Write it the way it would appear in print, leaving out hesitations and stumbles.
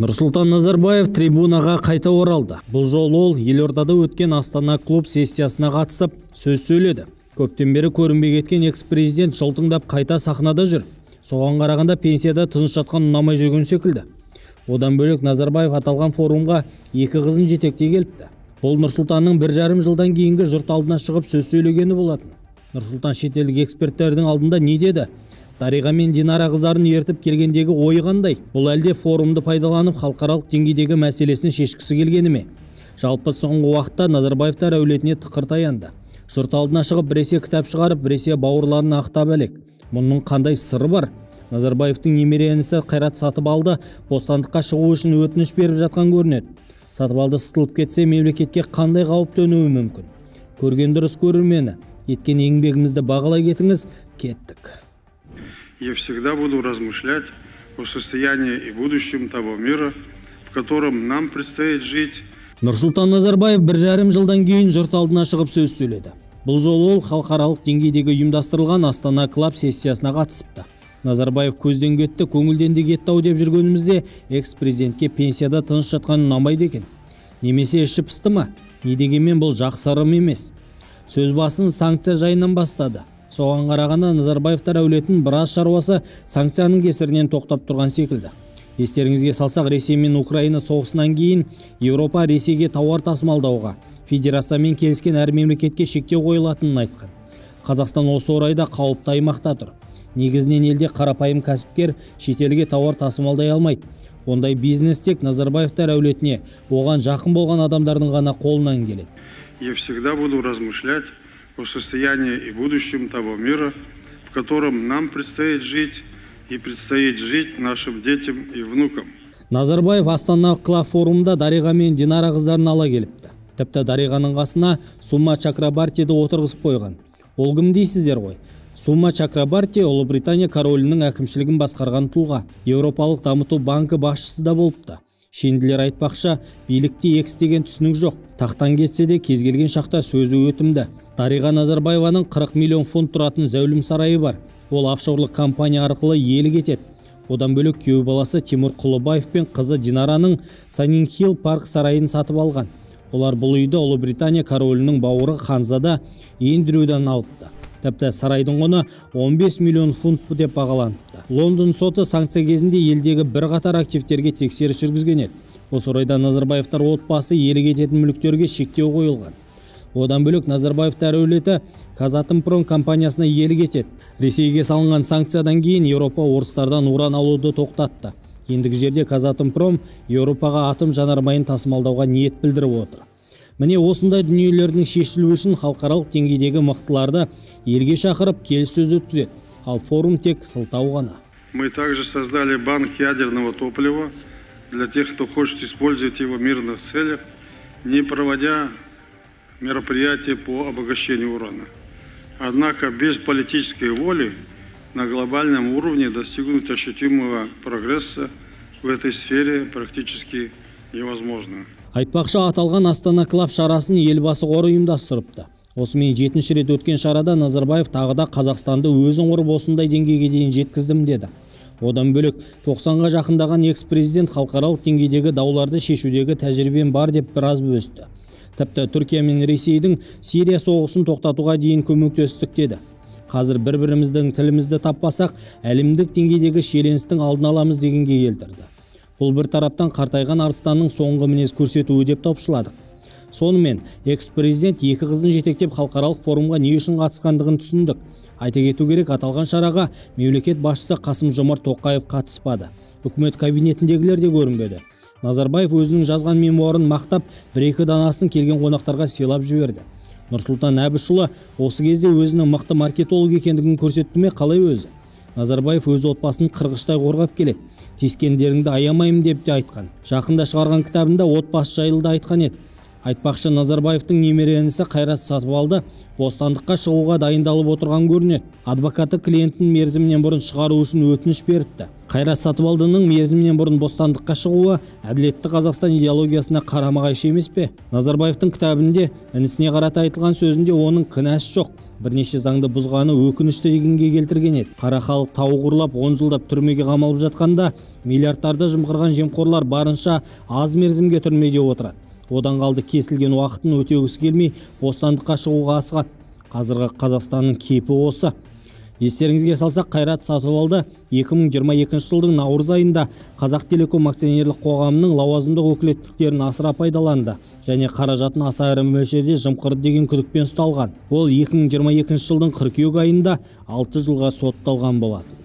Нұрсұлтан Назарбаев трибунаға қайта оралды. Бұл жолы ол елордада өткен Астана клуб сессиясына қатысып, сөз сөйледі. Көптен бері көрінбей кеткен экс-президент жылтыңдап қайта сахнада жүр. Соған қарағанда пенсияда тыныш жатқан ұнамай жүрген секілді. Одан бөлек Назарбаев аталған форумға екі қызын жетектей келіпті. Бұл Нұрсұлтанның 1,5 жылдан кейінгі жұрт алдына шығып сөз сөйлегені болатын. Нұрсұлтан шетелдік эксперттердің алдында не деді? Дариға мен Динара қыздарын ертіп келгендегі ойы қандай? Бұл әлде форумды пайдаланып халықаралық деңгейдегі мәселесін шешкісі келгені ме? Жалпы соңғы уақытта Назарбаевтар әулетіне тықыр таянды. Жұрт алдына шығып біресе кітап шығарып, біресе бауырларын ақтап әлек. Мұның қандай сыры бар? Назарбаевтың немере інісі Қайрат Сатыбалды бостандыққа шығу үшін өтініш беріп жатқан көрінеді. Сатыбалды сытылып кетсе, мемлекетке қандай қауіп төнуі мүмкін? Көрген дұрыс көрермені, еткен еңбегімізді бағалай кетіңіз, кеттік. Я всегда буду размышлять о состоянии и будущем того мира, в котором нам предстоит жить. Нұрсұлтан Назарбаев 1,5 жылдан кейін жұрт алдына шығып сөз сөйледі. Бұл жолы ол халықаралық деңгейдегі ұйымдастырылған Астана Клаб сессиясына қатысыпты. Назарбаев көзден кетті, көңілден де кетті ау деп жүргенімізде экс-президентке пенсияда тыныш жатқан ұнамайды екен. Немесе іші пысты ма? Не дегенмен бұл жақсы ырым емес. Сөз басын санкция жайынан бастады. Соған қарағанда Назарбаевтар әулетінің біраз шаруасы санкцияның кесірінен тоқтап тұрған секілді. Естеріңізге салсақ, Ресей мен Украина соғысынан кейін Еуропа Ресейге тауар тасымалдауға, федерациямен келіскен әр мемлекетке шектеу қойылатынын айтқан. Қазақстан осы орайда қауіпті аймақта тұр. Негізінен елде қарапайым кәсіпкер шетелге тауар тасымалдай алмайды. Ондай бизнес тек Назарбаевтар әулетіне, оған жақын болған адамдардың ғана қолынан келеді. Я всегда буду размышлять о состоянии и будущем того мира, в котором нам предстоит жить и предстоит жить нашим детям и внукам. Назарбаев Астана Клаб форумында Дариға мен Динара қыздарын ала келіпті. Тіпті Дариғаның қасына Сума Чакрабартиді отырғызып қойған. Ол кім дейсіздер ғой? Сума Чакрабарти Ұлыбритания королінің әкімшілігін басқарған тұлға. Еуропалық дамыту банкі басшысы да болыпты. Шенділер айтпақша, билікте экс деген түсінік жоқ. Тақтан кетсе де кез келген шақта сөзі өтімді. Дариға Назарбаеваның 40 миллион фунт тұратын зәулім сарайы бар. Ол офшорлық компания арқылы иелік етеді. Одан бөлек күйеу баласы Тимур Құлыбаев пен қызы Динараның Саннингхилл парк сарайын сатып алған. Олар бұл үйді Ұлыбритания королінің бауыры ханзада Эндрюдан алыпты. Тіпті сарайдың құны 15 миллион фунт деп бағаланыпты. Лондон соты санкция кезінде елдегі бірқатар активтерге тексеріс жүргізген еді. Осы орайда Назарбаевтар отбасы иелік ететін мүліктерге шектеу қойылған. Одан бөлек Назарбаевтар әулеті Казатомпром компаниясына иелік етеді. Ресейге салынған санкциядан кейін Еуропа орыстардан уран алуды тоқтатты. Ендігі жерде Казатомпром Еуропаға атом жанармайын тасымалдауға ниет білдіріп отыр. Міне осындай дүниелердің шешілуі үшін халықаралық деңгейдегі мықтыларды елге шақырып келіссөз өткізеді. Ал форум тек сылтау ғана. Мы также создали банк ядерного топлива для тех, кто хочет использовать его в мирных целях, не проводя мероприятия по обогащению урана. Однако без политической воли на глобальном уровне достигнуть ощутимого прогресса в этой сфере практически невозможно. Айтпақшы, аталған Астана Клаб шарасын елбасы қоры ұйымдастырыпты. Осымен 7-ші рет өткен шарада Назарбаев тағы да Қазақстанды өзің құрып осындай деңгейге дейін жеткіздім деді. Одан бөлек 90-ға жақындаған экс-президент халықаралық деңгейдегі дауларды шешудегі тәжірибем бар деп біраз бөсті. Тіпті Түркия мен Ресейдің Сирия соғысын тоқтатуға дейін көмектестік деді. Қазір бір-біріміздің тілімізді таппасақ, әлемдік деңгейдегі шиеленістің алдын аламыз дегенге келтірді. Бұл бір тараптан қартайған арыстанның соңғы мінез көрсетуі деп топшыладық. Сонымен, экс-президент екі қызын жетектеп халықаралық форумға не үшін қатысқандығын түсіндік. Айта кету керек, аталған шараға мемлекет басшысы Қасым-Жомарт Тоқаев қатыспады. Үкімет кабинетіндегілер де көрінбеді. Назарбаев өзінің жазған мемуарын мақтап, бір-екі данасын келген қонақтарға сыйлап жіберді. Нұрсұлтан Әбішұлы осы кезде өзінің мықты маркетолог екендігін көрсетті ме, қалай өзі? Назарбаев өз отбасын қырғыштай қорғап келеді. Тиіскендеріңді аямаймын деп те айтқан. Жақында шығарған кітабында отбасы жайлы да айтқан еді. Айтпақшы, Назарбаевтың немере інісі Қайрат Сатыбалды бостандыққа шығуға дайындалып отырған көрінеді. Адвокаты клиентін мерзімінен бұрын шығару үшін өтініш беріпті. Қайрат Сатыбалдының мерзімінен бұрын бостандыққа шығуы әділетті Қазақстан идеологиясына қарама-қайшы емес пе? Назарбаевтың кітабында інісіне қарата айтылған сөзінде оның кінәсі жоқ, бірнеше заңды бұзғаны өкінішті дегенге келтірген еді. Қара халық тауық ұрлап 10 жылдап түрмеге қамалып жатқанда миллиардтарды жымқырған жемқорлар барынша аз мерзімге түрмеде отырады. Одан қалды кесілген уақытын өтегісі келмей бостандыққа шығуға асығады. Қазіргі Қазақстанның кейпі осы. Естеріңізге салсақ, Қайрат Сатыбалды 2022 жылдың наурыз айында Қазақтелеком акционерлік қоғамының лауазымдық өкілеттіктерін асыра пайдаланды және қаражатын аса ірі мөлшерде жымқырды деген күдікпен ұсталған. Ол 2022 жылдың қыркүйек айында 6 жылға сотталған болатын.